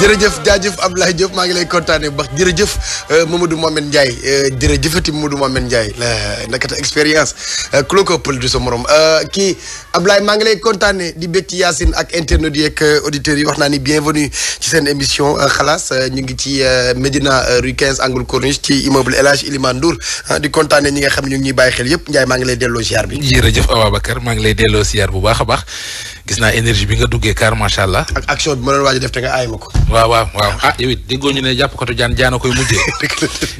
jërëjëf jaajëf Abdoulaye Diop maa ngi lay kontaanee bu baax jërëjëf Mamadou Mohamed Ndiaye jërëjëfati Mamadou Mohamed Ndiaye la nakata expérience ku la ko ëppal du sa morom kii Abdoulaye maa ngi lay kontaanee di bég ci Yacine ak internautes yi ak auditeurs yi wax naa ni bienvenue ci seen émission xalaas ñu ngi ci Médina rue 15 angle Corniche ci immeuble El Hadj Elimane Ndour di kontaanee ñi nga xam ne ñu ngi ñuy bàyyi xel yëpp Ndiaye maa ngi lay delloo ziar bi. jërëjëf Ababacar maa ngi lay delloo ziar bu baax a baax gis naa énergie bi nga duggee car macha allah. ak action bi ma doon waaj a def te nga aay ma ko. waaw yow it déggoo ñu ne jàpp ko tu jaan jaana koy mujjee.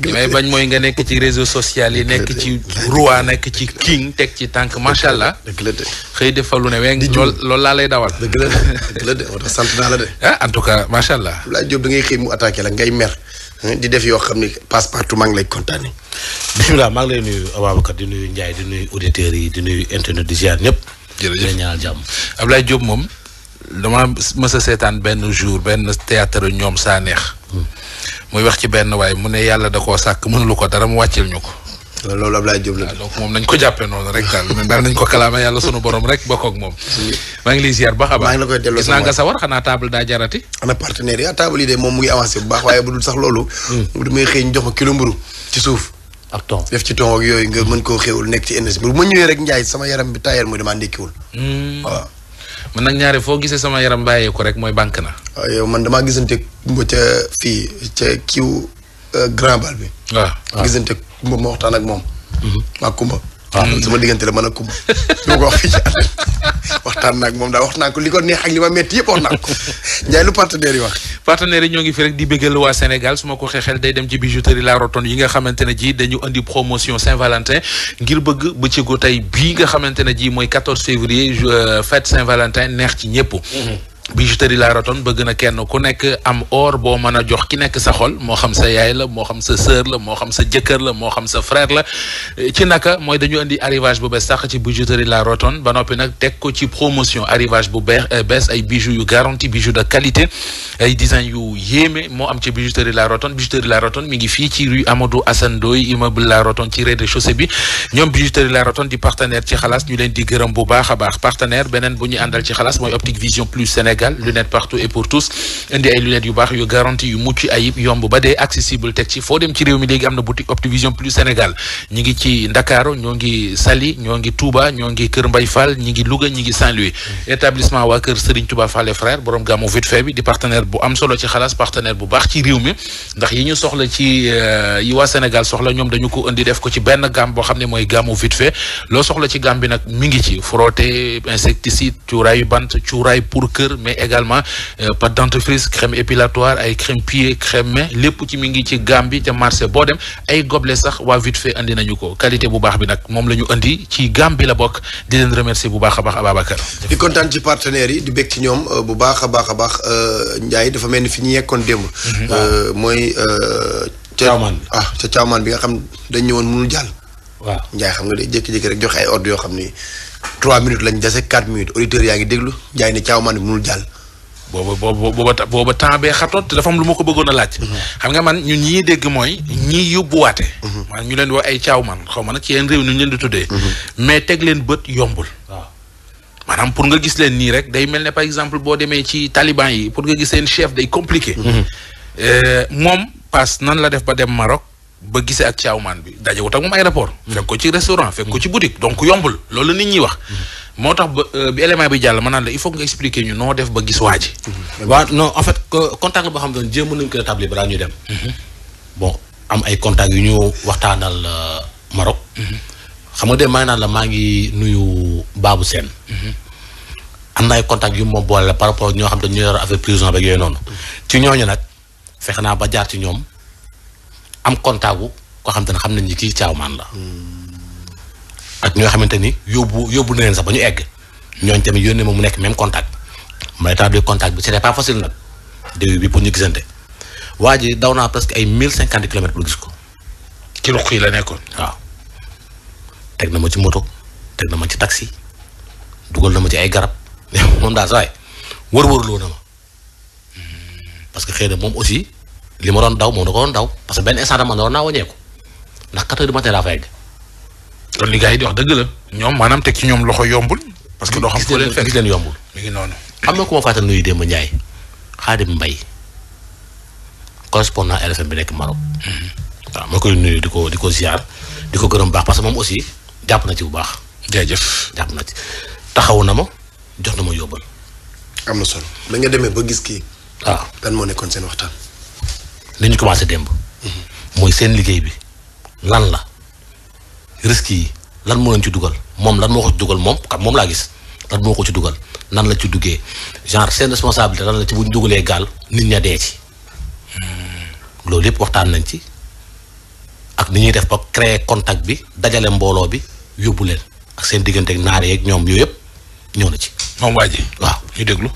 li may bañ mooy nga nekk ci réseaux sociaux yi nekk ci roi nekk ci king teg ci tànk macha allah. dëgg la de. xëy defal lu ne weng. loolu laa lay dawal. dëgg la de moo tax sant naa la de. en tout cas macha allah. Abdoulaye Diop da ngay xëy mu attaqué la ngay mer di def yoo xam ne passe partout maa ngi lay kontaanee. bisimilah maa ngi lay nuyu Ababacar di nuyu Ndiaye di nuyu auditeurs yi di nuyu internet di ziar ñëpp. jërëjëf di ñaanal jàmm. Abdoulaye Diop moom dama mës a seetaan benn jour benn théâtre ñoom saa neex. muy wax ci benn waaye mu ne yàlla da koo sàkk mënulu ko dara mu wàccil ñu ko. loolu Abdoulaye Diop la. donc moom nañ ko jàppee noonu rek daal nañ ko kalaame yàlla sunu borom rek bokk ak moom. maa ngi lay ziar baax a baax. maa ngi la koy delloo gis naa nga sawar xanaa table daa jarati. ana partenaire yi table yi de moom mu ngi avancé bu baax waaye bu dul sax loolu. du may xëy ñu jox ma kilo mburu ci suuf. ak ton def ci ton ak yooyu nga mën koo xéwul nekk ci énergie bu ma ñëwee rek Ndiaye sama yaram bi taayal mooy damaa ndékkiwul. waaw. man nag ñaare foo gisee sama yaram bàyyee ko rek mooy banque na. waaw yow man damaa gisante Kumba ca fii ca kiw grand bal bi. waaw gisante Kumba ma waxtaan ak moom. maa Kumba. waaw sama diggante la mën a Kumba. doo ko wax fii ci waxtaan naa ak moom daal wax naa ko li ko neex ak li ma metti yëpp wax naa ko Ndiaye lu partenaire yi wax. partenaires yi ñoo ngi fi rek di bëggal waa Sénégal su ma ko xeexel day dem ci bijouterie La Rotonde yi nga xamante ne ji dañu indi promotion Saint-Valentin ngir bëgg bëccëgu tey bii nga xamante ne ji mooy 14 février fête Saint-Valentin neex ci ñëpp. bijouterie La Rotonde bëgg na kenn ku nekk am or boo mën a jox ki nekk sa xol moo xam sa yaay la moo xam sa sœur la moo xam sa jëkkër la moo xam sa frère la ci naka mooy dañu indi arrivage bu bees sax ci bijouterie La Rotonde ba noppi nag teg ko ci promotion arrivage bu bees ay bijoux yu garantie bijoux de qualité ay design yu yéeme moo am ci bijouterie La Rotonde mi ngi fii ci rue Amadou Assane Ndoye immeuble La Rotonde ci rez-de-chaussée bi ñoom bijouterie La Rotonde di partenaire ci xalaas ñu leen di gërëm bu baax a baax partenaire beneen bu ñu àndal ci xalaas mooy Optique Vision Plus Sénégal lunettes partout et pour tous indi ay lunettes yu baax yu garantie yu mucc ayib yomb ba dee accessible teg ci foo dem ci réew mi léegi am na boutique Optivision Plus Sénégal ñi ngi ci Ndakaaru ñoo ngi Saly ñoo ngi Touba ñoo ngi Kër Mbay Fall ñi ngi Louga ñi ngi Saint-Louis établissement waa Kër Serigne Touba Fall et frère borom gàmmu vite fait bi di partenaire bu am solo ci xalaas partenaire bu baax ci réew mi ndax yi ñu soxla ci yi waa Sénégal soxla ñoom dañu ko indi def ko ci benn gamme boo xam ne mooy gàmmu vite fait loo soxla ci gamme bi nag mi ngi ci frotté insecticide cuuraayu bant cuuraay pour kër mais également pâte dentifrice crème épilatoire ay crème pied crème main lépp ci mi ngi ci gamme bi ca marché boo dem ay gobelet sax waa vite fait andi nañu ko qualité bu baax bi nag moom la ñu andi ci gamme bi la bokk di leen remercier bu baax a baax Ababacar. di kontaan ci partenaires yi di bég ci ñoom bu baax a baax a baax Ndiaye dafa mel ni fi ñu yekkoon démb. mooy. Thiawman bi ca Thiawman bi nga xam dañ ñëwoon mënul jàll. waaw Ndiaye xam nga day jékki-jékki rek joxe ay ordre yoo xam ni 3 minutes lañ dese 4 minutes auditeurs yaa ngi déglu Ndiaye ne Thiawman bi mënul jàll. booba temps bee xatoon te dafa am lu ma ko bëggoon a laaj. xam nga man ñun ñii dégg mooy ñii yóbbuwaate. maanaam ñu leen di wax ay Thiawman xaw ma nag ci yenn réew ñu leen di tuddee. mais teg leen bët yombul. waaw maanaam pour nga gis leen nii rek day mel ne par exemple boo demee ci taliban yi pour nga gis seen chef day compliqué. moom paas nan la def ba dem Maroc ba gisee ak Thiawman bi dajewut ak moom aéroport. fekk ko ci restaurant fekk ko ci boutique donc yombul loolu nit ñi wax. moo tax ba bi élément bi jàll ma naan la il faut nga expliquer ñu noo def ba gis waa ji. waaw non en fait contact la boo xam ne jéem nañu ko établir balaa ñuy dem. bon am ay contact yu ñu waxtaanal Maroc. xam nga de may naan la maa ngi nuyu Babou Sène. am na ay contact yu moom boole la par rapport ñoo xam ne ñu yor affaire prison beeg yooyu noonu. ci ñooñu nag fexe naa ba jaar ci ñoom am contact gu koo xam te ne xam nañ ni kii Thiawman la. ak ñoo xamante ni yóbbu na leen sax ba ñu egg ñooñ tamit yónnee ma mu nekk même contact ma établir contact bi c'était pas facile nag début bi pour ñu gisante waa ji daw naa presque ay 1050 kilomètres pour gis ko. ci ruq yi la nekkoon. waaw teg na ma ci moto teg na ma ci taxi dugal na ma ci ay garab moom daal saa waay wër-wërloo na ma parce que xëy na moom aussi li ma doon daw moom da ko doon daw parce que benn instant dama doon naa wàññeeku ndax 4 heures du matin daa fa egg. kon li gars yi di wax dëgg la ñoom maanaam teg ci ñoom loxo yombul. parce que doo xam foo leen fekk gis leen yombul. mi ngi noonu. am na ku ma fàttali nuyu démb Ndiaye Xaadim Mbay correspondant RFM bi nekk Maroc. waaw ma koy nuyu di ko ziar di ko gërëm baax parce que moom aussi jàpp na ci bu baax. jaajëf jàpp na ci taxawu na ma jox na ma yóbbal. am na solo da nga demee ba gis kii. waaw lan moo nekkoon seen waxtaan. li ñu commencé démb. mooy seen liggéey bi lan la risques yi lan moo leen ci dugal moom lan moo ko ci dugal moom laa gis lan moo ko ci dugal nan la ci duggee genre seen responsabilité lan la ci bu ñu dugalee gaal nit ña dee ci. loolu yëpp waxtaan nañ ci ak ni ñuy def ba créer contact bi dajale mbooloo bi yóbbu leen ak seen diggante ak naar yeeg ñoom yooyu yëpp ñëw na ci. moom waa ji waaw ñu déglu.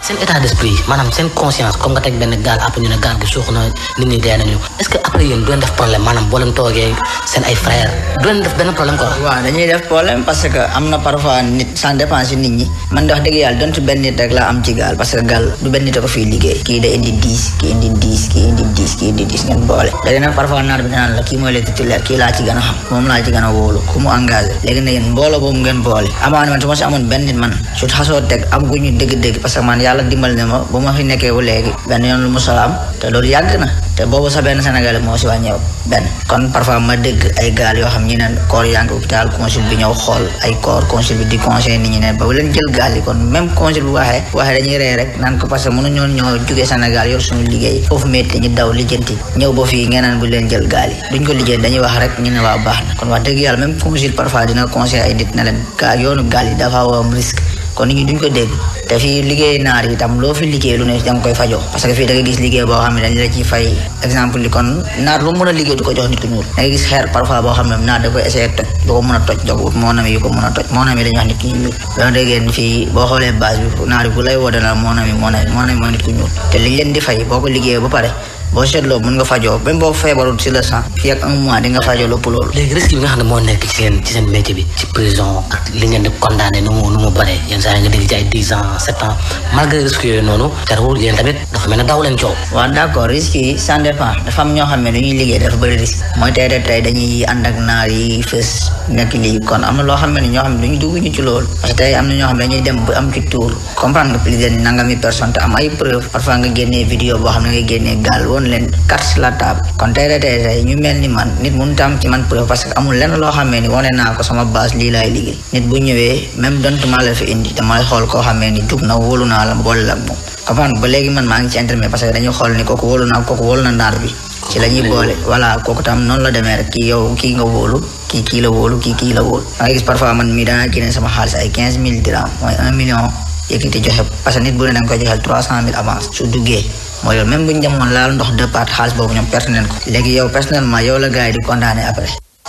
seen état d'esprit maanaam seen conscience comme nga teg benn gaal après ñu ne gaal gi suux na nit ñi dee nañu est-ce que après yéen du leen def problème maanaam boo leen toogee seen ay frères du leen def benn problème quoi. waaw dañuy def problème parce que am na parfois nit ça dépend si nit ñi man de wax dëgg yàlla donte benn nit rek laa am ci gaal parce que gaal du benn nit a ko fiy liggéey kii da indi 10 kii indi 10 kii indi 10 kii indi 10 ngeen boole léegi nag parfois naar bi danaan la kii mooy le titulaire kii laa ci gën a xam moom laa ci gën a wóolu ku mu engagé léegi nag yéen mbooloo boobu ngeen boole amaana man su ma si amoon benn nit man su xasoo teg am gu ñu dégg-dégg parce que man yàlla dimbal ne ma bu ma fi nekkee wu léegi benn yoon lu mu salaam te loolu yàgg na te boobu sax benn Sénégalais moo si wàññeeku benn kon parfois ma dégg ay gaal yoo xam ñi ne koor yaa ngi hôpital consul bi ñëw xool ay koor consul bi di conseil nit ñi ne ba leen jël gaal yi kon même consul bu waxee dañuy rey rek naan ko parce que mënuñoo ñoo jógee Sénégal yor suñu liggéey foofu métti ñu daw lijjanti ñëw ba fii ngeen naan bu leen jël gaal yi duñ ko liggéey dañuy wax rek ñu ne waa baax na kon wax dëgg yàlla même consul parfois dina conseil ay nit ne leen yoonu gaal yi dafa am risque kon nit ñi duñ ko dégg te fii liggéey naar yi tam loo fi liggéey lu ne da nga koy fajoo parce que fii da nga gis liggéey boo xam ne dañ la ciy fay exemple li kon naar lu mën a liggéey du ko jox nit ku ñuul da nga gis xeer parfois boo xam ne naar da koy essayer toj du ko mën a toj jox moonami yu ko mën a toj moonami la ñuy wax nit ku ñuul doo déggee fii boo xoolee base bi naar yi bu lay woo dana moonami mooy nit ku ñuul te liñ leen di fay boo ko liggéeyee ba pare boo seetloo mën nga fajoo même boo feebarul si le sang fii ak un mois di nga fajoo lépp loolu. léegi risque bi nga xam ne moo nekk ci seen métier bi ci prison ak li ngeen di condamné nu mu bëree yenn saa yi nga dégg ci ay 10 ans 7 ans malgré risque yooyu noonu terewul yéen tamit dafa mel ne daaw leen coow. waaw d' accord risque yi ça dépend dafa am ñoo xam ne lu ñuy liggéey dafa bëri risque mooy tey dañuy ànd ak naar yi fës nekk lii kon am na loo xam ne ñoo xam ne duñu dugg ñu ci loolu parce que tey am na ñoo xam ne dañuy dem ba am ci tour comprendre nga plus de nangami personne te am ay preuve parfois nga génnee vidéo boo xam ne nga génnee gaal woon leen carte sur la table kon tey ñu mel ni man nit mënut am ci man preuve parce que amul lenn loo xam ne ni wane naa ko sama base lii laay liggéey nit bu ñëwee même dontuma la fi indi damay xool koo xam ne ni jug na wóolu naa la boole la ak moom comprendre ba léegi man maa ngi ci internet parce que dañuy xool ni kooku wóolu na naar bi ci la ñuy boole voilà kooku tam noonu la demee rek kii yow kii nga wóolu kii la wóolu kii la wóolu da nga gis parfois man mii danaa génne sama xaalis ay 15 000 dirhams mooy 1 million yëkkati joxe parce que nit bu ne da nga koy joxeel 300 000 avance su duggee mooy loolu même bu ñu demoon laal ndox deux parties xaalis boobu ñoom perte nañ ko léegi yow personnellement yow la gars yi di condamné après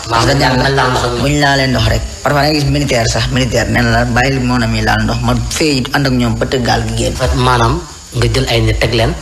parce que bu ñu laalee ndox rek parfois da nga gis militaire nee na la bàyyi moo na mi laal ndox ma fee ànd ak ñoom bëtt gaal gi génn maanaam nga jël ay nit teg leen.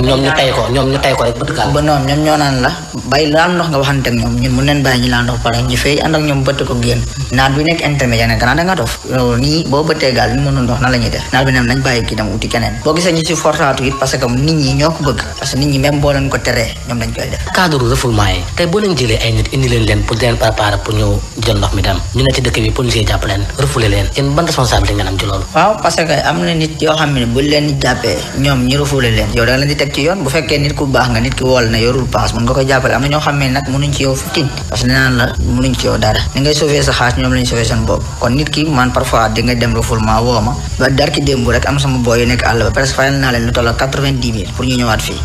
ñoom ñu tay ko rek bëtt gaal. ba noonu ñoom ñoo naan la bàyyi laal ndox nga waxante ak ñoom ñun mun leen bàyyi ñu laal ndox pare ñu fay ànd ak ñoom bëtt ko génn naat bi nekk intermédiaire ne gannaaw da nga dof nii boo bëttee gaal ñu mënul ndox nan la ñuy def naat bi ne nañ bàyyi kii dem uti keneen boo gisee ñu si fortaatu it parce que nit ñi ñoo ko bëgg parce que nit ñi même boo leen ko teree ñoom dañ koy def. cadre refoulement yi tey boo leen jëlee ay nit indi leen pour di leen préparer pour ñu jël ndox mi dem ñu ne ci dëkk bi policier jàpp leen refoulé leen yéen ban responsabilité ngeen am ci loolu. waaw parce que am na nit yoo xam ne bu leen jàppee ñoom ñu refoulé leen yow da nga leen di teg ci yoon bu fekkee nit ku baax nga nit ki wool na yorul paas mun nga koy jàppale am na ñoo xam ne nag mënuñ ci yow fitin parce que nee naan la mënuñ ci yow dara ni ngay sauver sa xaas ñoom lañ sauver seen bopp kon nit ki man parfois di nga dem refoulement woo ma ba dar ki démb rek am sama boy yu nekk àll ba presque fayal naa leen lu toll 90 000 pour ñu ñëwaat fii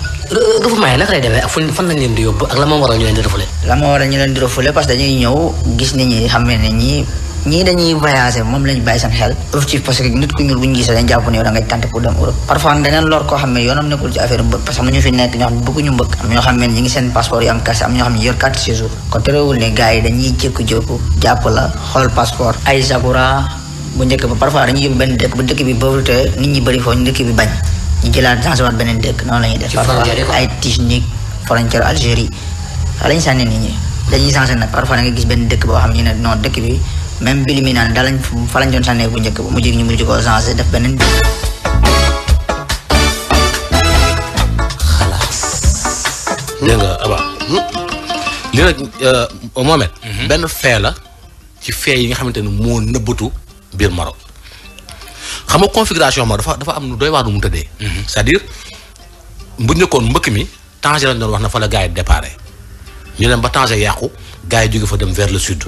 refoulement yi naka lay demee ak fan lañ leen di yóbbu ak la moo waral ñu leen di refoulé la moo waral ñu leen di refoulé parce que dañuy ñëw gis nit ñi xam ne ñii dañuy voyager moom lañ bàyyi seen xel objectif parce que nit ku ñuul bu ñu gisee dañ jàpp ne yow da ngay tenter pour dem Europe parfois daneen lor koo xam ne yoonam nekkul ci affaire mbëkk parce que am na ñu fi nekk ñoo xam ne bëgguñu mbëkk am ñoo xam ne ñi ngi seen passeport yu am kase am ñoo xam ne yor carte séjour kon terewul ne gars yi dañuy jékku-jékku jàpp la xool passeport ay Zagora bu njëkk ba parfois dañuy yóbbu benn dëkk ba dëkk bi pauvreté nit ñi bëri foofu dëkk bi bañ ñu jëlaat dansewaat beneen dëkk noonu la ñuy def parfois ay Tijnik frontière Algérie waa lañu sànni nit ñi dañuy changé nag parfois da nga gis benn dëkk boo xam ne non dëkk bi même bi li muy naan daal fa lañ doon sànnee bu njëkk ba mu ñu mujj koo changé def beneen xalaas dégg nga Aba li nag Mohamed benn fee la ci fee yi nga xamante ne moo nëbbatu biir Maroc xam nga configuration ma dafa am lu doy waar lu mu tëddee c'est-à-dire bu njëkkoon mbëkk mi Tanger lañ doon wax na fa la gars yi déparé ñu dem ba Tanger yàqu gars yi jóge fa dem vers le sud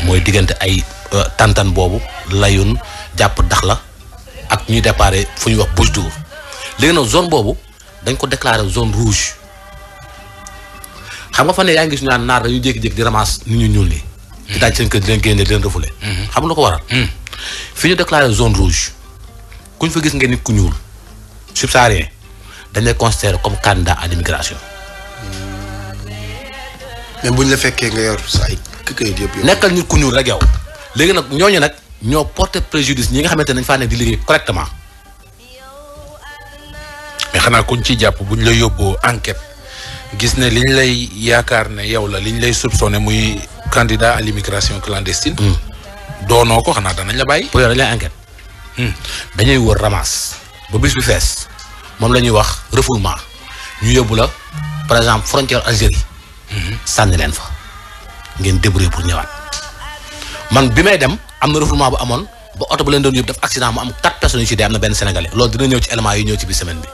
mooy diggante ay tantan boobu layun jàpp Dakhla ak ñuy déparé fu ñuy wax Bouche d'Our léegi nag zone boobu dañ ko déclaré zone rouge xam nga fa ne yaa ngi gis ñu naan naar dañuy jékki-jékki di ramasse nit ñu ñuul nii di daaj seen kër di leen génne di leen refoulé xam nga ko waral fi ñu déclaré zone rouge kuñ fa gis ngeen nit ku ñuul subsaharien dañ lay considéré comme candidat à l'immigration. même bu ñu la fekkee nga yor sa ay këyit yëpp. nekkal nit ku ñuul rek yow. léegi nag ñooñu nag ñoo porté préjudice ñi nga xamante ne dañ faa nekk di liggéey correctement. mais xanaa kuñ ci jàpp buñ la yóbboo enquête gis ne liñ lay yaakaar ne yow la liñ lay soupçonné muy candidat à l'immigration clandestine. doonoo ko xanaa danañ la bàyyi. pour yow dañ lay enquête. dañuy wër ramasse ba bis bi fees moom la ñuy wax refoulement ñu yóbbu la par exemple frontière Algérie. sànni leen fa ngeen débrouiller pour ñëwaat man bi may dem am na refoulement bu amoon ba oto ba leen doon yóbbu def accident mu am 4 personnes yu ci dee am na benn sénégalais loolu dina ñëw ci éléments yi ñëw ci biir semaine bi.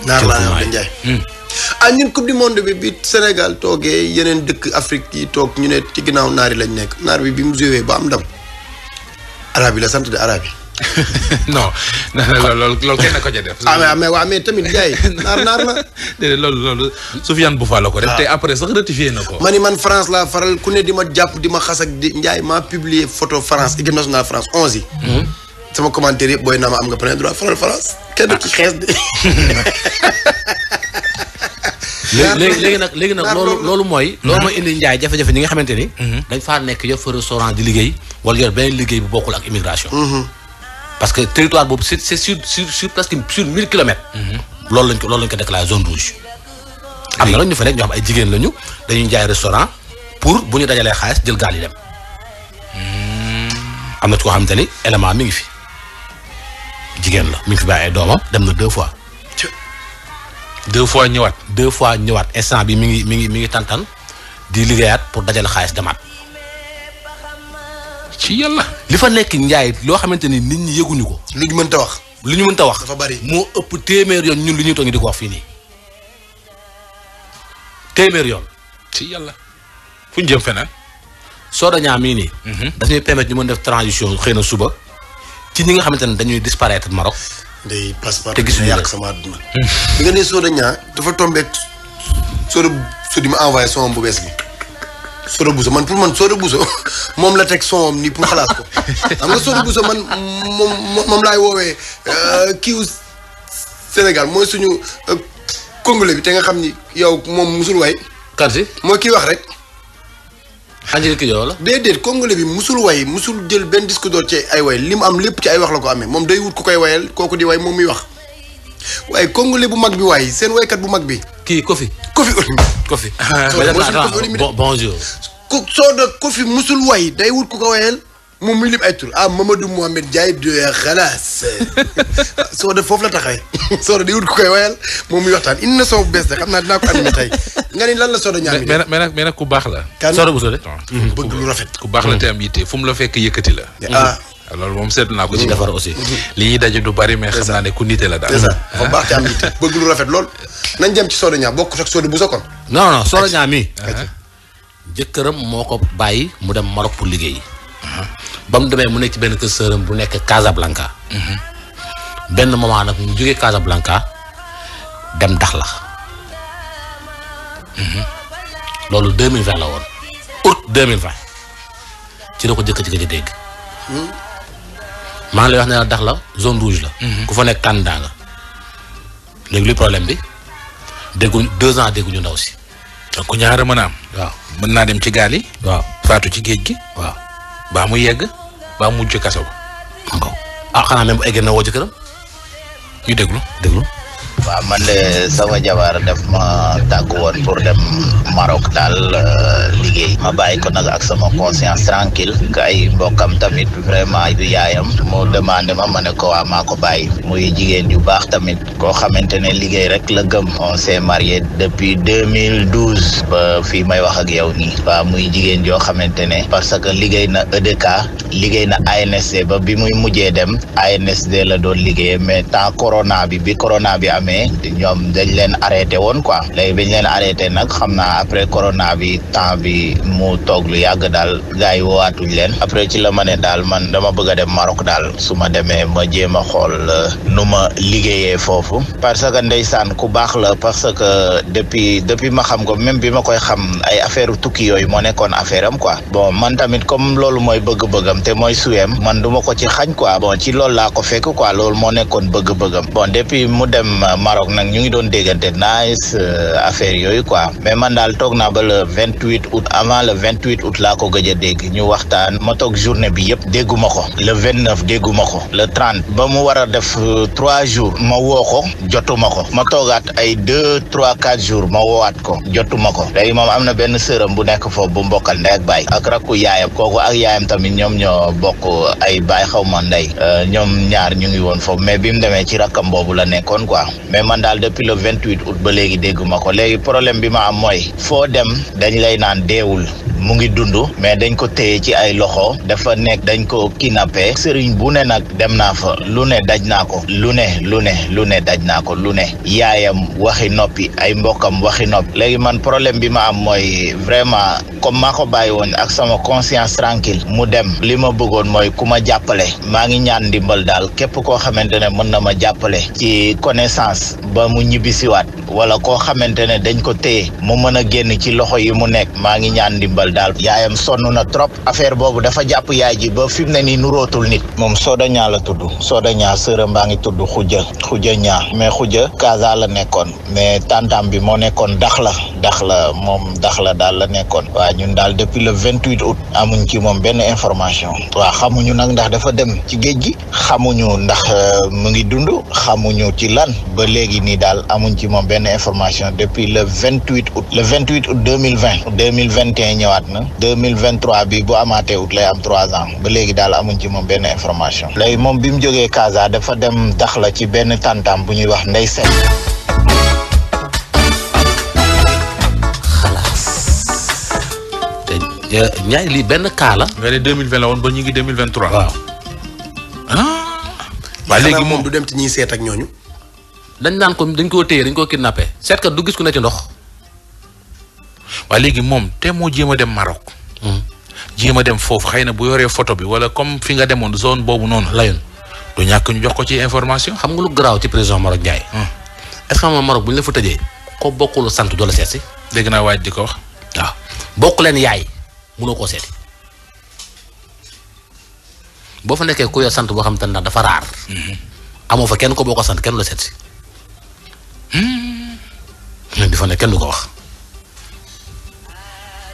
naar laa Ndiaye. ñun coupe du monde bi Sénégal toogee yeneen dëkk Afrique yi toog ñu ne ci ginnaaw naar yi lañ nekk naar bi mu joué ba am ndam arabe yi la sant de arabe yi. non loolu kenn ko ca def. mais tamit Ndiaye naar la. déedéet loolu Soufiane Boufa la ko def. te après sax rectifié na ko. man France laa faral ku ne di ma jàpp di ma xas ak di Ndiaye maa publier photo France équipe nationale France 11 yi. sama commentaire yëpp booy naa ma am nga plein droit faral France. kenn ci xees de. léegi nag loolu mooy indi Ndiaye jafe-jafe ñi nga xamante ni. dañ faa nekk yor fa restaurant di liggéey wala yor beneen liggéey bu bokkul ak immigration. parce que territoire boobu c'est sur presque sur 1000 kilomètres. loolu lañ ko déclaré zone rouge. am na nag ñu fa nekk ñoo xam ay jigéen lañu dañuy jaay restaurant pour bu ñu dajalee xaalis jël gaal yi dem. am na ci koo xamante ni élément mi ngi fi jigéen la mi ngi fi bàyyi ay doomam dem na 2 fois. 2 fois ñëwaat. 2 fois ñëwaat instant bi mi ngi tantan di liggéeyaat pour dajale xaalis demaat. ci yàlla. li fa nekk Njaay loo xamante ni nit ñi yëguñu ko. lu ñu mënta wax. dafa bari moo ëpp téeméer yoon ñun lu ñuy toog di ko wax fii nii. téeméer yoon. ci yàlla. fu ñu jëm feneen. Soda Niang mii nii. daf ñuy permettre ñu mën def transition xëy na suba ci ñi nga xamante ne dañuy disparaître Maroc. day passeport te gisuñu yàq sama àdduna. bi nga nee Soda Niang dafa tombé Soda di ma envoyé son bu bees bi. Soda Bousso man pour man Soda Bousso moom la teg son nii pour xalaat ko xam nga Soda Bousso man moom laay woowee kiiw Sénégal mooy suñu congolais bi te nga xam ni yow moom musul way. Kansi mooy kii wax rek. Angélique Kidjo la. déedéet congolais bi musul way musul jël benn disque d'or ci ay way li mu am lépp ci ay wax la ko amee moom day wut ku koy wayal kooku di way moom muy wax waaye congolais bu mag bi waay seen waykat bu mag bi. kii Kofi. bonjour. Soda Kofi musul way day wut ku ko wayal moom muy lim ay tur Mamadou Mohamed Ndiaye de xalaas Soda foofu la taxawee Soda day wut ku koy wayal moom muy waxtaan indi na son bu bees de xam naa dinaa ko animé tey nga ni lan la Soda Niang. mais nag ku baax la. Soda Bousso de. bëgg lu rafet. ku baax la te am yitte fu mu la fekk yëkkati la. loolu moom seetlu naa ko ci defar aussi. li ñuy daje du bari mais xam naa ne ku nite la daal. c'est ça dafa baax te am yitte bëgg lu rafet lool nañ jëm ci Soda Niang bokk ak Soda Bousso kon. non Soda Niang mii. jëkkëram moo ko bàyyi mu dem Maroc pour liggéey. ba mu demee mu nekk ci benn kër sëram bu nekk Casablanca. benn moment nag mu jógee Casablanca dem Dakhla. loolu 2020 la woon août 2020 ci la ko jëkk ci dégg. maa ngi lay wax ne la Dakhla zone rouge la. ku fa nekk candidat nga. léegi luy problème bi dégguñu 2 ans dégguñu ndaw si. donc ku ñaara mën a am. waaw mën naa dem ci gaal yi. waaw faatu ci géej gi. waaw baa mu yegg baa mu mujj kaso ba. xanaa même bu eggee na woo jëkkëram ñu déglu. waaw man de sama jabar def ma tàggu woon pour dem Maroc daal liggéey ma bàyyi ko nag ak sama conscience tranquille ka ay mbokkam tamit vraiment du yaayam mu demandé ma ne ko waa maa ko bàyyi muy jigéen yu baax tamit koo xamante ne liggéey rek la gëm on s'est marié depuis 2012 ba fii may wax ak yow nii waaw muy jigéen joo xamante ne parce que liggéey na EDK liggéey na ANSD ba bi muy mujjee dem ANSD la doon liggéey mais temps corona bi corona bi amee ñoom dañ leen arrêté woon quoi léegi bañ leen arrêté nag xam naa après corona bi temps bi mu toog lu yàgg daal gars yi woowaatuñ leen après ci la ma ne daal man dama bëgg a dem Maroc daal su ma demee ma jéem a xool nu ma liggéeyee foofu parce que ndeysaan ku baax la parce que depuis ma xam ko même bi ma koy xam ay affaire tukki yooyu moo nekkoon affaire am quoi bon man tamit comme loolu mooy bëgg-bëggam te mooy suyem man du ma ko ci xañ quoi bon ci loolu laa ko fekk quoi loolu moo nekkoon bëgg-bëggam bon depuis mu dem Maroc nag ñu ngi doon déggante nice affaire yooyu quoi mais man daal toog naa ba le 28 août avant le 28 août laa ko gëj a dégg ñu waxtaan ma toog journée bi yëpp dégguma ko le 29 dégguma ko le 30 ba mu war a def 3 jours ma woo ko jotuma ko ma toogaat ay 2 3 4 jours ma woowaat ko jotuma ko léegi moom am na benn sërëm bu nekk foofu bu mbokkal ndey ak baay ak rakku yaayam kooku ak yaayam tamit ñoom ñoo bokk ay baay xaw ma ndey ñoom ñaar ñu ngi woon foofu mais bi mu demee ci rakkam boobu la nekkoon quoi mais man daal depuis le 28 août ba léegi dégguma ko léegi problème bi ma am mooy foo dem dañ lay naan deewul mu ngi dund mais dañ ko téye ci ay loxo dafa nekk dañ ko kidnappé sëriñ bu ne nag dem naa fa lu ne daj naa ko lu ne daj naa ko lu ne yaayam waxi noppi ay mbokkam waxi noppi léegi man problème bi ma am mooy vraiment comme maa ko bàyyi woon ak sama conscience tranquille mu dem li ma bëggoon mooy ku ma jàppale maa ngi ñaan ndimbal daal képp koo xamante ne mën na ma jàppale ci connaissance ba mu ñibbisiwaat wala koo xamante ne dañ ko téye mu mën a génn ci loxo yi mu nekk maa ngi ñaan ndimbal daal yaayam sonn na trop affaire boobu dafa jàpp yaay ji ba fi mu ne nii nurootul nit moom Soda Ñaa la tudd Soda Ñaa sërëm baa ngi tudd Xuja Ñaa mais Xuja Casa la nekkoon mais tantam bi moo nekkoon moom Daxla daal la nekkoon waaw ñun daal depuis le 28 août amuñ ci moom benn information waaw xamuñu nag ndax dafa dem ci géej gi xamuñu ndax mu ngi dund xamuñu ci lan ba léegi nii daal amuñ ci moom benn information depuis le 28 août 2021 ñëwaat na 2023 bi bu amaatee août lay am 3 ans ba léegi daal amuñ ci moom benn information léegi moom bi mu jógee Casa dafa dem Daxla ci benn tantam bu ñuy wax Ndey Seck ñaay lii benn cas la. nga ne 2020 la woon ba ñu ngi 2023. waaw. waa léegi moom du dem ci ñiy seet ak ñooñu. dañ naan ko dañ koo téye dañ koo kidnappé seetkat du gis ku ne ci ndox. waa léegi moom te moo jéem a dem Maroc. jéem a dem foofu xëy na bu yoree photo bi wala comme fi nga demoon zone boobu noonu. layoon du ñàkk ñu jox ko ci information. xam nga lu garaaw ci président Maroc Ndiaye. est-ce que xam nga Maroc bu ñu la fa tëjee ko bokkul sant doo la seet si. dégg naa waaj di ko wax. waaw bokk leen yaay mënoo koo seeti boo fa nekkee ku yor sant boo xam te ne dafa raar. amoo fa kenn ko boo ko sant kenn du la seet si. di fa ne kenn du ko wax.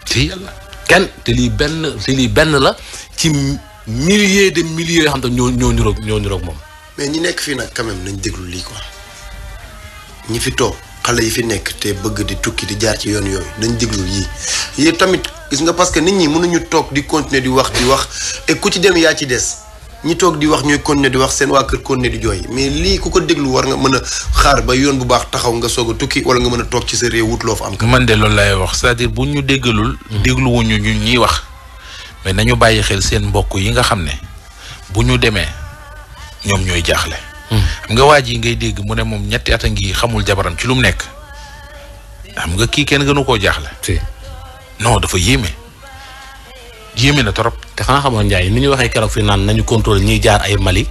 ci yàlla. kenn te lii benn la ci milliers de milliers yoo xam te ñoo niroog moom. mais ñi nekk fii nag quand même nañ déglu lii quoi ñi fi toog xale yi fi nekk te bëgg di tukki di jaar ci yoon yooyu nañ déglu yii tamit gis nga parce que nit ñi mënuñu toog di continuer di wax et ku ci dem yaa ci des ñi toog di wax ñooy continuer di wax seen waa kër continuer di jooy mais lii ku ko déglu war nga mën a xaar ba yoon bu baax taxaw nga soog a tukki wala nga mën a toog ci sa réew wut loo fa am. man de loolu lay wax c'est-à-dire bu ñu déggalul. dégluwuñu ñu ñuy wax mais nañu bàyyi xel seen mbokk yi nga xam ne bu ñu demee ñoom ñooy jaaxle. xam nga waa ji ngay dégg mu ne moom ñetti at a ngi xamul jabaram ci lu mu nekk xam nga kii kenn gënu koo jaaxle. non dafa yéeme na trop. te xanaa xamoon Ndiaye ni ñu waxee keroog fii naan nañu contrôler ñiy jaar ay Mali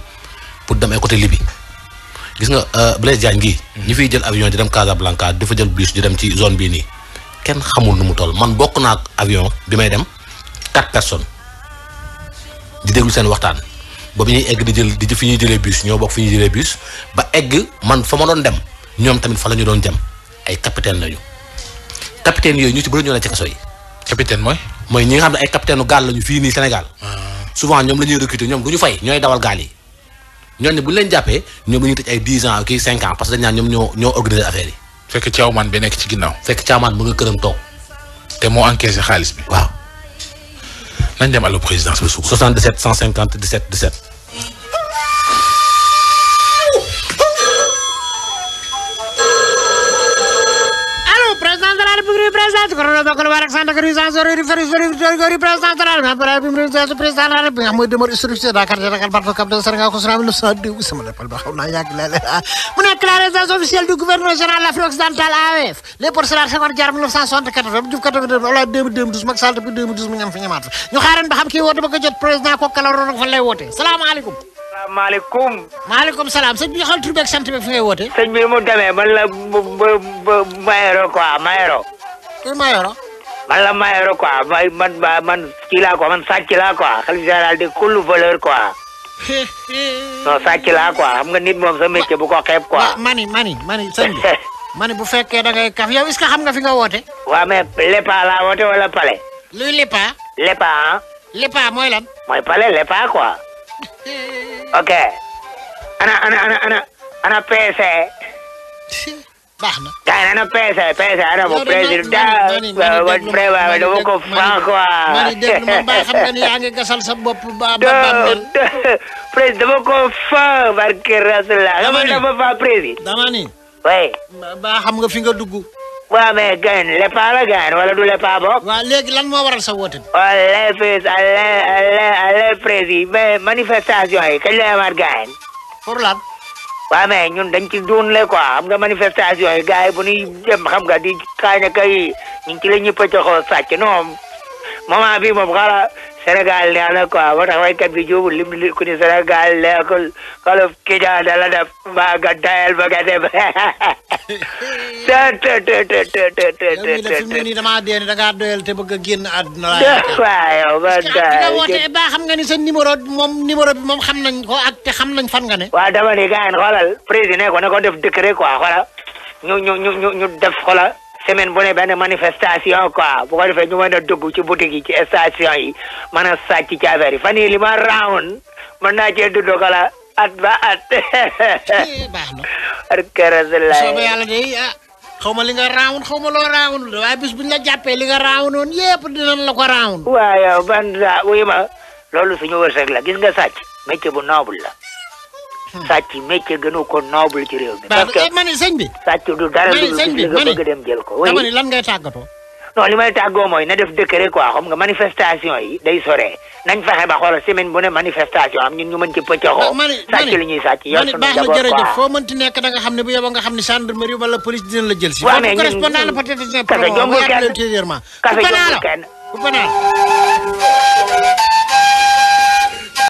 pour dem ay côté Libye gis nga Blaise Diagne gii. ñi fiy jël avion di dem Casablanca di fa jël bus di dem ci zone bii nii kenn xamul nu mu toll man bokk naa ak avion bi may dem 4 personnes di déglu seen waxtaan ba bi ñuy egg di fi ñuy jëlee bus ñoo bokk fi ñuy jëlee bus ba egg man fa ma doon dem ñoom tamit fa la ñu doon jëm ay capitaine lañu capitaine yooyu ñu ci bëri ñoo ne ci kaso yi. capitaine mooy ñi nga xam ne ay capitaine gaal lañu fii nii Sénégal. souvent ñoom la ñuy recruter ñoom du ñu fay ñooy dawal gaal yi. ñooñu bu ñu leen jàppee ñoom ñu tëj ay 10 ans kii 5 ans parce que dañ naan ñoom ñoo organiser affaire yi. fekk caawmaan bi nekk ci ginnaaw. fekk caamaan mu nga këram toog. te moo encaissé xaalis bi. waaw. nañ dem allo présidence ba suuf. 77 150 17 17. président de la République président corona ba ko war ak sant ak résidence président de la République président de la République nga xam mooy demeure historique Dakar Dakar bateau Cap de Sénégal ko 1902 sama leppal ba xaw naa yàgg la mu nekk la résidence officielle du gouverneur général de l'Afrique occidentale AOF les pour cela Senghor jaar 1964 Diouf 82 wala 2012 Macky Sall depuis 2012 mu ñam fi ñamaat ñu xaaran ba xam kii woote ba ko jot président ko kala ron fan lay woote salaamaaleykum. maaleykum. maaleykum salaam sëñ bi xal tur beeg sant bi fi ngay woote. sëñ bi mu demee man la Mayoro quoi Mayoro. kuy Mayoro. man la Mayoro quoi man kii laa quoi man sàcc laa quoi xalifa général de kullu voleur quoi. non sàcc laa quoi xam nga nit moom sa métier bu ko xeeb quoi. mani sëñ bi. mani bu fekkee da ngay kaf yow est-ce que xam nga fi nga woote. waaw mais Lepa laa woote wala Palais. luy Lepa. Lepa ah. Lepa mooy lan. mooy Palais Lepa quoi. ok. ana PC. baax na. gars yi ana PC ana mu président vraiment dama ko fan quoi. mani déglu ma ba xam nga ni yaa ngi gasal sa bopp ba bàmmeel. président dama ko fan barke Rasulullah. dama fa président. dama ni. oui. ba xam nga fi nga dugg. waaw mais gain Lepa la gain wala du Lepa bokk. waaw léegi lan moo waral sa woote. les président mais manifestation yi kañ la amaat gain. pour lan. waaw mais ñun dañ ci duunle quoi xam nga manifestation yi gars yi bu ñuy dem xam nga di kaaña kay ñu ngi ci la ñëpp a joxoo sàcc non moment bi moom xala Sénégal neex na quoi moo tax waykat bi jóobul lim li ku ni Sénégal neexul xolof Kija dala def mbaa nga dayal ba nga dem fi mu ne nii damaa dee da ngaa doyal te bëgg a génn àdduna waaw ba nga woote ba xam nga ni sa numéro bi moom xam nañ ko ak te xam nañ fan nga ne. waaw dama ni gars yi xoolal président ko ne ko def décret quoi xoolal ñu def xoolal semaine bu ne benn manifestation quoi bu ko defee ñu mën a dugg ci boutique yi ci station yi mën a sàcc ci affaire yi fan yii li ma raawun mën naa cee dund ko la at ba at. baax na. soo yàlla de xaw ma li nga raawun xaw ma loo raawun waaye bis buñ la jàppee li nga raawunoon yépp dinañ la ko raawun. waaw yow ban saa wuy ma loolu suñu wërsëg la gis nga sàcc métier bu noble la. sàcc métier gënu ko noble ci réew mi. parce que mani sëñ bi. sàcc du dara lu li nga bëgg dem jël ko. dama ni lan ngay tàggatoo. non li may tàggoo mooy na def décret quoi xam nga manifestation yi day sore nañ fexe ba xoolal semaine bu ne manifestation am ñun ñu mën ci pëccoxoo. sàcc li ñuy sàcc yor suñu d'abord quoi jërëjëf foo mënti nekk da nga xam ne bu yeboo nga xam ne gendarmerie wala police dina la jël si. waaw mais ñun correspondant la peut-être. kase jombul kenn kase jombul kenn.